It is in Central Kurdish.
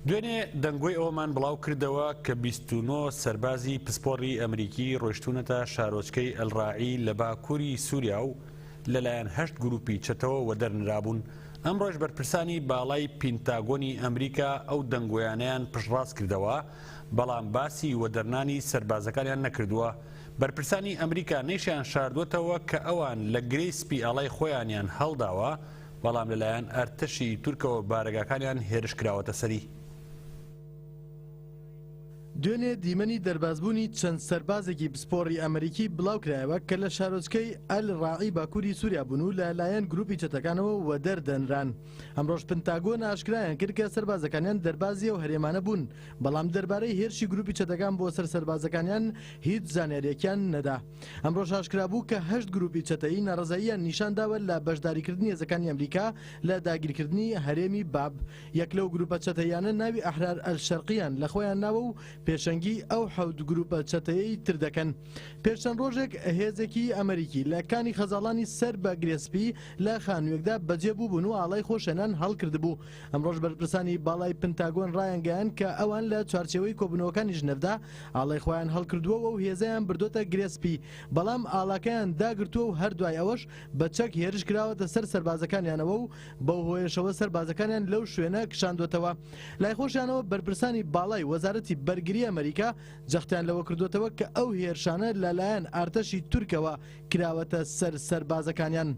دوێنێ دەنگۆی ئەوەمان بڵاو کردەوە کە 29 سەربازی پسپۆڕی ئەمریکی ڕۆیشتوونەتە شارۆچکەی ئەلڕاعی لە باکووری سووریا و لەلایەن هەشت گرووپی چەتەوە وەدەرنرابوون. ئەمڕۆش بەرپرسانی باڵای پینتاگۆنی ئەمریکا ئەو دەنگۆیانەیان پشتڕاست کردەوە، بەڵام باسی وەدەرنانی سەربازەکانیان نەکردووە. بەرپرسانی ئەمریکا نەیشیان شاردووەتەوە کە ئەوان لە گرێی سپی ئاڵای خۆیانیان هەڵداوە، بەڵام لەلایەن ئەرتەشی تورکەوە بارەگاکانیان هێرش کراوەتە سەری. دوێنێ دیمەنی دەربازبوونی چەند سەربازێکی پسپۆڕی ئەمریکی بڵاوکرایەوە کە لە شارۆچکەی ئەل ڕاعی باکووری سووریا بوون و لە لایەن گروپی چەتەکانەوە وەدەردەنران. ئەمڕۆش پنتاگۆن ئاشکرایان کرد کە سەربازەکانیان دەربازی ئەو هەرێمانە بوون، بەڵام دەربارەی هێرشی گروپی چەتەکان بۆ سەر سەربازەکانیان هیچ زانیارییەکیان نەدا. ئەمڕۆش ئاشکرا بوو کە هەشت گروپی چەتەیی ناڕەزاییان نیشانداوە لە بەشداریکردنی هێزەکانی ئەمریکا لە داگیرکردنی هەرێمی باب. یەک لەو گروپە چەتەییانە ناوی ئەحرار ئەلشەرقیان لە خۆیان ناوە و پێشەنگی ئەو حەوت گروپە چەتەیەی تر دەکەن. پێش چەند ڕۆژێک هێزێکی ئەمریکی لە کانی خەزاڵانی سەر بە گرێسپی لە خانوویەکدا بەجێ بووبوون و ئاڵای خۆشیانیان هەڵکردبوو. ئەمڕۆش بەرپرسانی باڵای پنتاگۆن ڕایانگەیاند کە ئەوان لە چوارچێوەی کۆبوونەوەکانی ژنێڤدا ئاڵای خۆیان هەڵکردووە و هێزیان بردۆتە گرێسپی، بەڵام ئاڵاکەیان داگرتووە و هەر دوای ئەوەش بە چەک هێرش کراوەتە سەر سەربازەکانیانەوە و بەو هۆیەشەوە سەربازەکانیان لەو شوێنە کشاندووەتەوە. لای خۆشیانەوە بەرپرسانی باڵای وەزارەتی بەرگری ئەمریکا جەختیان لەوە کردووەتەوە کە ئەو هێرشانە لەلایەن ئارتەشی تورکەوە کراوەتە سەر سەربازەکانیان.